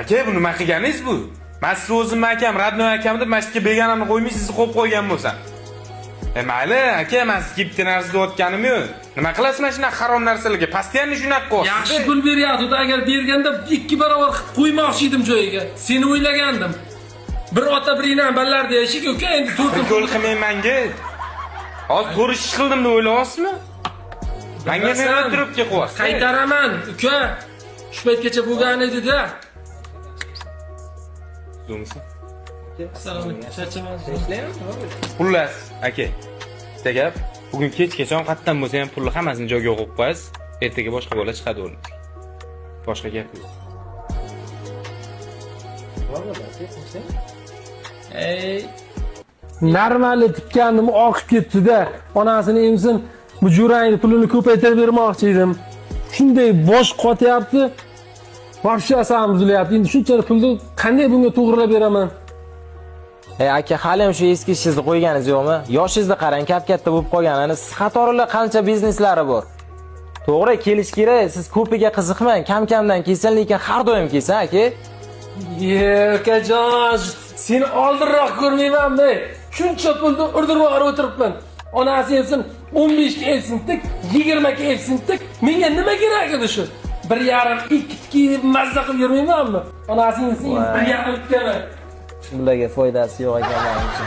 Aka, bu nima qilganingiz bu? Man sizni o'zimni akam, родной akam deb mana shu yerga begonamni qo'ymay sizni qo'yib qo'ygan bo'lsam. E mayli, aka, man sizga bitta narsa deyotganim yo'q. Nima qilasiz mana shunaqa harom narsalarga? Постоянно shunaqa qilyapsiz. Yaxshi pul beryapti, agar berganda 2 barobar qilib qo'ymoqchi edim joyiga. Seni o'ylagandim. Bir ota, bir enam ballarda yashaylik, uka, endi to'rtin. Ko'l qilmang manga. Hozir to'g'ri ish qildim deb o'ylayapsizmi? Manga nima turib qilyapsiz? Qaytaraman, uka. Shu paytgacha bo'lgan edi-da. Zo'msan. Assalomu alaykum. Charchaman. Xullas, aka. Bitta gap. Bugun kechgacha qayerdan bo'lsa ham pulni hammasini joyiga qo'yib qo'yasiz. Ertaga boshqa bola chiqadi o'rniga. Boshqa gap yo'q. Ey. Normali tikkandim, oqib ketdi-da. Onasini emsin, bu jo'rangni pulini ko'paytirib bermoqchi edim. Shunday bosh qotyapti. Вообще asabim buzilyapti. Endi shunchalik pulni qanday bunga to'g'rilab beraman? Ey aka, hali ham shu eski ishingizni qo'yganingiz yo'qmi? Yoshingizni qarang, kap-katta bo'lib qolganini. Siz qatorida qancha bizneslari bor. To'g'ri, kelish kerak. Siz ko'piga qiziqmang, kam-kamdan kelsin, lekin har doim kelsin, aka. Ye, ukajon, seni oldinroq ko'rmaymanmi? Shuncha pulni urdirib yuborib o'tiribman. Onasi emsin, 15 ga tik, 20 ga tik. Menga nima kerak edi shu? 1,5, 2 tikib mazza qilib yurmaymanmi? Onasi emsin, 1,5 tikaman. Bularga foydasi yo'q ekan manimcha.